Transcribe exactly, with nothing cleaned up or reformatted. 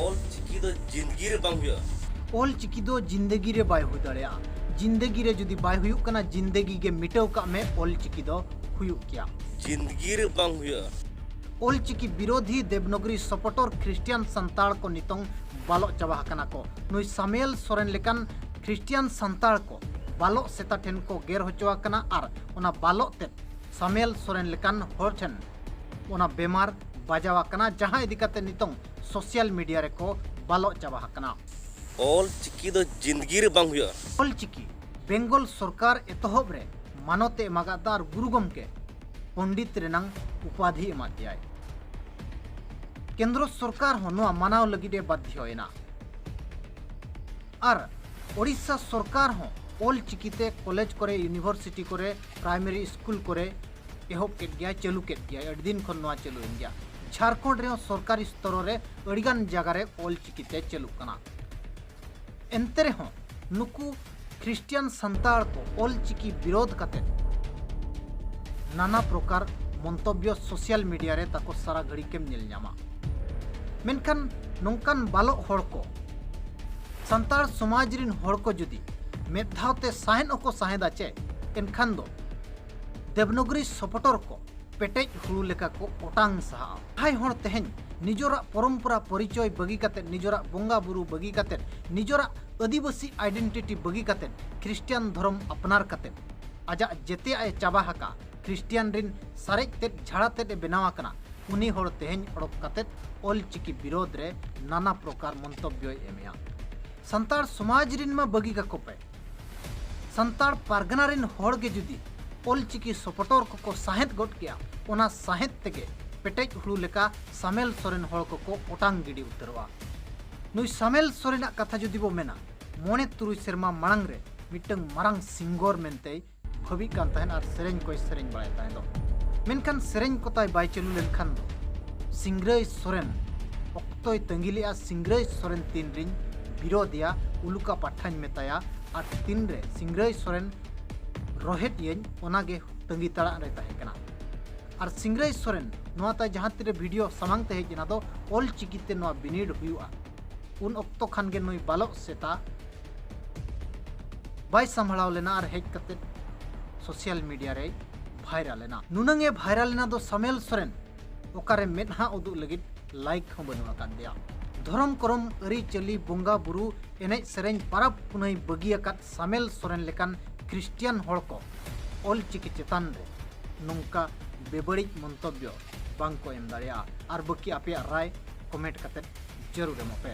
ᱚᱞ ᱪᱤᱠᱤ ᱫᱚ ᱡᱤᱱᱫᱮᱜᱤ ᱨᱮ ᱵᱟᱝ ᱦᱩᱭᱩᱜᱼᱟ᱾ ᱚᱞ ᱪᱤᱠᱤ ᱫᱚ ᱡᱤᱱᱫᱮᱜᱤ ᱨᱮ ᱵᱟᱭ ᱦᱩᱭ ᱫᱟᱲᱮᱭᱟᱜᱼᱟ᱾ ᱡᱤᱱᱫᱮᱜᱤ ᱨᱮ ᱡᱩᱫᱤ ᱵᱟᱭ ᱦᱩᱭᱩᱜ ᱠᱟᱱᱟ, ᱡᱤᱱᱫᱮᱜᱤ ᱜᱮ ᱢᱤᱴᱟᱹᱣ ᱠᱟᱜ ᱢᱮ, ᱚᱞ ᱪᱤᱠᱤ ᱫᱚ ᱦᱩᱭᱩᱜ ᱜᱮᱭᱟ᱾ ᱡᱤᱱᱫᱮᱜᱤ ᱨᱮ ᱵᱟᱝ ᱦᱩᱭᱩᱜᱼᱟ᱾ ᱚᱞ ᱪᱤᱠᱤ ᱵᱤᱨᱳᱫᱷᱤ ᱫᱮᱵᱽᱱᱚᱜᱨᱤ ᱥᱚᱯᱚᱴᱚᱨ ᱠᱷᱨᱤᱥᱴᱤᱭᱟᱱ ᱥᱟᱱᱛᱟᱲ ᱠᱚ ᱱᱤᱛᱚᱝ ᱵᱟᱞᱚᱜ ᱪᱟᱵᱟ ᱟᱠᱟᱱᱟ ᱠᱚ᱾ ᱱᱩᱭ ᱥᱟᱢᱩᱭᱮᱞ ᱥᱚᱨᱮᱱ ᱞᱮᱠᱟᱱ ᱠᱷᱨᱤᱥᱴᱤᱭᱟᱱ ᱥᱟᱱᱛᱟᱲ ᱠᱚ ᱵᱟᱞᱚᱜ ᱥᱮᱛᱟ ᱴᱷᱮᱱ ᱠᱚ ᱜᱮᱨ ᱦᱚᱪᱚ ᱟᱠᱟᱱᱟ ᱟᱨ ᱚᱱᱟ ᱵᱟᱞᱚᱜ ᱛᱮ ᱥᱟᱢᱩᱭᱮᱞ ᱥᱚᱨᱮᱱ ᱞᱮᱠᱟᱱ ᱦᱚᱲ ᱴᱷᱮᱱ ᱚᱱᱟ ᱵᱮᱢᱟᱨ ᱵᱟᱡᱟᱣ ᱟᱠᱟᱱᱟ, ᱡᱟᱦᱟᱸ ᱤᱫᱤ ᱠᱟᱛᱮ ᱱᱤᱛᱚᱝ ᱥᱳᱥᱟᱞ ᱢᱤᱰᱤᱭᱟ ᱨᱮᱠᱚ ᱵᱟᱞᱚᱜ ᱪᱟᱵᱟ ᱟᱠᱟᱱᱟ᱾ ᱚᱞ ᱪᱤᱠᱤ ᱫᱚ ᱡᱤᱱᱫᱮᱜᱤ ᱨᱮ ᱵᱟᱝ ᱦᱩᱭᱩᱜᱼᱟ᱾ ᱚᱞ ᱪᱤᱠᱤ ᱵᱮᱝᱜᱚᱞ ᱥᱚᱨᱠᱟᱨ ᱮᱛᱚᱦᱚᱵ ᱨᱮ ᱢᱟᱱᱚᱛ ᱮ ᱮᱢᱟᱠᱟᱫᱟ ᱟᱨ ᱜᱩᱨᱩ ᱜᱚᱢᱠᱮ ᱯᱚᱱᱰᱤᱛ ᱨᱮᱱᱟᱝ ᱩᱯᱟᱫᱷᱤ ᱮᱢᱟᱫ ᱫᱮᱭᱟᱭ᱾ ᱠᱮᱱᱫᱨᱚ ᱥᱚᱨᱠᱟᱨ ᱦᱚᱸ ᱱᱚᱣᱟ ᱢᱟᱱᱟᱣ ᱞᱟᱹᱜᱤᱫ ᱮ ᱵᱟᱫᱽᱫᱷᱚᱭᱮᱱᱟ᱾ ᱟᱨ ᱳᱰᱤᱥᱟ ᱥᱚᱨᱠᱟᱨ ᱦᱚᱸ ᱚᱞ ᱪᱤᱠᱤᱛᱮ ᱠᱚᱞᱮᱡᱽ ᱠᱚᱨᱮ, ᱤᱭᱩᱱᱤᱵᱷᱟᱨᱥᱤᱴᱤ ᱠᱚᱨᱮ, ᱯᱨᱟᱭᱢᱟᱨᱤ ᱥᱠᱩᱞ ᱠᱚᱨᱮ ᱮᱦᱚᱵ ᱠᱮᱫ ᱜᱮᱭᱟᱭ, ᱪᱟᱹᱞᱩ ᱠᱮᱫ ᱜᱮᱭᱟᱭ᱾ ᱟᱹᱰᱤ ᱫᱤᱱ ᱠᱷᱚᱱ ᱱᱚᱣᱟ ᱪᱟᱹᱞᱩᱭᱮᱱ ᱜᱮᱭᱟ᱾ ᱡᱷᱟᱲᱠᱷᱚᱸᱰ ᱨᱮᱦᱚᱸ ᱥᱚᱨᱠᱟᱨᱤ ᱥᱛᱚᱨᱚ ᱨᱮ ᱟᱹᱰᱤᱜᱟᱱ ᱡᱟᱭᱜᱟ ᱨᱮ ᱚᱞ ᱪᱤᱠᱤᱛᱮ ᱪᱟᱹᱞᱩᱜ ᱠᱟᱱᱟ᱾ ᱮᱱᱛᱮ ᱨᱮᱦᱚᱸ ᱱᱩᱠᱩ ᱠᱷᱨᱤᱥᱴᱤᱭᱟᱱ ᱥᱟᱱᱛᱟᱲ ᱠᱚ ᱚᱞ ᱪᱤᱠᱤ ᱵᱤᱨᱳᱫᱷ ᱠᱟᱛᱮ ᱱᱟᱱᱟ ᱯᱨᱚᱠᱟᱨ ᱢᱚᱱᱛᱚᱵᱽᱭᱚ ᱥᱳᱥᱟᱞ ᱢᱤᱰᱤᱭᱟ ᱨᱮ ᱛᱟᱠᱚ ᱥᱟᱨᱟ ᱜᱷᱟᱹᱲᱤ ᱠᱮᱢ ᱧᱮᱞ ᱧᱟᱢᱟ᱾ ᱢᱮᱱᱠᱷᱟᱱ ᱱᱚᱝᱠᱟᱱ ᱵᱟᱞᱚᱜ ᱦᱚᱲ ᱠᱚ, ᱥᱟᱱᱛᱟᱲ ᱥᱚᱢᱟᱡᱽ ᱨᱤᱱ ᱦᱚᱲ ᱠᱚ ᱡᱩᱫᱤ ᱢᱤᱫ ᱫᱷᱟᱣ ᱛᱮ ᱥᱟᱦᱮᱫ ᱦᱚᱸᱠᱚ ᱥᱟᱦᱮᱫᱟ ᱪᱮ, ᱮᱱᱠᱷᱟᱱ ᱫᱚ ᱫᱮᱵᱽᱱᱚᱜᱨᱤ ᱥᱚᱯᱚᱴᱚᱨ ᱠᱚ ᱯᱮᱴᱮᱡ ᱦᱩᱲᱩ ᱞᱮᱠᱟ ᱠᱚ ᱚᱴᱟᱝ ᱥᱟᱦᱟᱜᱼᱟ᱾ ᱡᱟᱦᱟᱸᱭ ᱦᱚᱲ ᱛᱮᱦᱮᱧ ᱱᱤᱡᱚᱨᱟᱜ ᱯᱚᱨᱚᱢᱯᱚᱨᱟ ᱯᱚᱨᱤᱪᱚᱭ ᱵᱟᱹᱜᱤ ᱠᱟᱛᱮ, ᱱᱤᱡᱚᱨᱟᱜ ᱵᱚᱸᱜᱟ ᱵᱩᱨᱩ ᱵᱟᱹᱜᱤ ᱠᱟᱛᱮ, ᱱᱤᱡᱚᱨᱟᱜ ᱟᱹᱫᱤᱵᱟᱹᱥᱤ ᱟᱭᱰᱮᱱᱴᱤᱴᱤ ᱵᱟᱹᱜᱤ ᱠᱟᱛᱮ, ᱠᱷᱨᱤᱥᱴᱤᱭᱟᱱ ᱫᱷᱚᱨᱚᱢ ᱟᱯᱱᱟᱨ ᱠᱟᱛᱮ, ᱟᱡᱟᱜ ᱡᱮᱛᱮᱭᱟᱜ ᱮ ᱪᱟᱵᱟ ᱟᱠᱟᱫ, ᱠᱷᱨᱤᱥᱴᱤᱭᱟᱱ ᱨᱤᱱ ᱥᱟᱨᱮᱡ ᱛᱮᱫ ᱡᱷᱟᱲᱟ ᱛᱮᱫ ᱮ ᱵᱮᱱᱟᱣ ᱟᱠᱟᱱᱟ, ᱩᱱᱤ ᱦᱚᱲ ᱛᱮᱦᱮᱧ ᱚᱰᱚᱠ ᱠᱟᱛᱮ ᱚᱞ ᱪᱤᱠᱤ ᱵᱤᱨᱳᱫᱷ ᱨᱮ ᱱᱟᱱᱟ ᱯᱨᱚᱠᱟᱨ ᱢᱚᱱᱛᱚᱵᱽᱭᱚᱭ ᱮᱢᱮᱜᱼᱟ᱾ ᱥᱟᱱᱛᱟᱲ ᱥᱚᱢᱟᱡᱽ ᱨᱤᱱ ᱢᱟ ᱵᱟᱹᱜᱤ ᱠᱟᱠᱚ ᱯᱮ, ᱥᱟᱱᱛᱟᱲ ᱯᱟᱨᱜᱟᱱᱟ ᱨᱤᱱ ᱦᱚᱲ ᱜᱮ ᱡᱩᱫᱤ ᱚᱞ ᱪᱤᱠᱤ ᱥᱚᱯᱚᱴᱚᱨ ᱠᱚᱠᱚ ᱥᱟᱦᱮᱫ ᱜᱚᱫ ᱠᱮᱭᱟ, ᱚᱱᱟ ᱥᱟᱦᱮᱫ ᱛᱮᱜᱮ ᱯᱮᱴᱮᱡ ᱦᱩᱲᱩ ᱞᱮᱠᱟ ᱥᱟᱢᱮᱞ ᱥᱚᱨᱮᱱ ᱦᱚᱲ ᱠᱚᱠᱚ ᱚᱴᱟᱝ ᱜᱤᱰᱤ ᱩᱛᱟᱹᱨᱚᱜᱼᱟ᱾ ᱱᱩᱭ ᱥᱟᱢᱮᱞ ᱥᱚᱨᱮᱱᱟᱜ ᱠᱟᱛᱷᱟ ᱡᱩᱫᱤ ᱵᱚ ᱢᱮᱱᱟ, ᱢᱚᱬᱮ ᱛᱩᱨᱩᱭ ᱥᱮᱨᱢᱟ ᱢᱟᱲᱟᱝ ᱨᱮ ᱢᱤᱫᱴᱟᱝ ᱢᱟᱨᱟᱝ ᱥᱤᱝᱜᱚᱨ ᱢᱮᱱᱛᱮᱭ ᱵᱷᱟᱹᱵᱤᱜ ᱠᱟᱱ ᱛᱟᱦᱮᱸᱱ ᱟᱨ ᱥᱮᱨᱮᱧ ᱠᱚᱭ ᱥᱮᱨᱮᱧ ᱵᱟᱲᱟᱭ ᱛᱟᱦᱮᱸ ᱫᱚ᱾ ᱢᱮᱱᱠᱷᱟᱱ ᱥᱮᱨᱮᱧ ᱠᱚ ᱛᱟᱭ ᱵᱟᱭ ᱪᱟᱹᱞᱩ ᱞᱮᱱᱠᱷᱟᱱ ᱫᱚ ᱥᱤᱝᱨᱟᱹᱭ ᱥᱚᱨᱮᱱ ᱚᱠᱛᱚᱭ ᱛᱟᱺᱜᱤ ᱞᱮᱜᱼᱟ, ᱥᱤᱝᱨᱟᱹᱭ ᱥᱚᱨᱮᱱ ᱛᱤᱱ ᱨᱤᱧ ᱵᱤᱨᱳᱫᱮᱭᱟ, ᱩᱞᱩᱠᱟ ᱯᱟᱴᱷᱟᱧ ᱢᱮᱛᱟᱭᱟ, ᱟᱨ ᱛᱤᱱᱨᱮ ᱥᱤᱝᱨᱟᱹᱭ ᱥᱚᱨᱮᱱ ᱨᱚᱦᱮᱫ ᱤᱭᱟᱹᱧ, ᱚᱱᱟᱜᱮ ᱛᱟᱺᱜᱤ ᱛᱟᱲᱟᱜ ᱨᱮ ᱛᱟᱦᱮᱸ ᱠᱟᱱᱟ᱾ ᱟᱨ ᱥᱤᱝᱨᱟᱹᱭ ᱥᱚᱨᱮᱱ ᱱᱚᱣᱟ ᱛᱟᱭ ᱡᱟᱦᱟᱸ ᱛᱤᱨᱮ ᱵᱷᱤᱰᱤᱭᱳ ᱥᱟᱢᱟᱝ ᱛᱮ ᱦᱮᱡ ᱮᱱᱟ ᱫᱚ ᱚᱞ ᱪᱤᱠᱤᱛᱮ ᱱᱚᱣᱟ ᱵᱤᱱᱤᱰ ᱦᱩᱭᱩᱜᱼᱟ, ᱩᱱ ᱚᱠᱛᱚ ᱠᱷᱟᱱ ᱜᱮ ᱱᱩᱭ ᱵᱟᱞᱚᱜ ᱥᱮᱛᱟ ᱵᱟᱭ ᱥᱟᱢᱵᱷᱟᱲᱟᱣ ᱞᱮᱱᱟ ᱟᱨ ᱦᱮᱡ ᱠᱟᱛᱮ ᱥᱳᱥᱟᱞ ᱢᱤᱰᱤᱭᱟ ᱨᱮᱭ ᱵᱷᱟᱭᱨᱟᱞ ᱮᱱᱟ᱾ ᱱᱩᱱᱟᱹᱝ ᱮ ᱵᱷᱟᱭᱨᱟᱞ ᱮᱱᱟ ᱫᱚ ᱥᱟᱢᱮᱞ ᱥᱚᱨᱮᱱ ᱚᱠᱟᱨᱮ ᱢᱮᱫᱦᱟ ᱩᱫᱩᱜ ᱞᱟᱹᱜᱤᱫ ᱞᱟᱭᱤᱠ ᱦᱚᱸ ᱵᱟᱹᱱᱩᱜ ᱟᱠᱟᱫ ᱫᱮᱭᱟ᱾ ᱫᱷᱚᱨᱚᱢ ᱠᱚᱨᱚᱢ, ᱟᱹᱨᱤᱪᱟᱹᱞᱤ, ᱵᱚᱸᱜᱟ ᱵᱩᱨᱩ, ᱮᱱᱮᱡ ᱥᱮᱨᱮᱧ, ᱯᱟᱨᱟᱵᱽ ᱯᱩᱱᱟᱹᱭ ᱵᱟᱹᱜᱤ ᱟᱠᱟᱫ ᱥᱟᱢᱮᱞ ᱥᱚᱨᱮᱱ ᱞᱮᱠᱟᱱ ᱠᱷᱨᱤᱥᱴᱤᱭᱟᱱ ᱦᱚᱲ ᱠᱚ ᱚᱞ ᱪᱤᱠᱤ ᱪᱮᱛᱟᱱ ᱨᱮ ᱱᱚᱝᱠᱟ ᱵᱮᱵᱟᱹᱲᱤᱡ ᱢᱚᱱᱛᱚᱵᱵᱚ ᱵᱟᱝ ᱠᱚ ᱮᱢ ᱫᱟᱲᱮᱭᱟᱜᱼᱟ᱾ ᱟᱨ ᱵᱟᱹᱠᱤ ᱟᱯᱮᱭᱟᱜ ᱨᱟᱭ ᱠᱚᱢᱮᱱᱴ ᱠᱟᱛᱮ ᱡᱟᱹᱨᱩᱲ ᱮᱢᱚᱜ ᱯᱮ᱾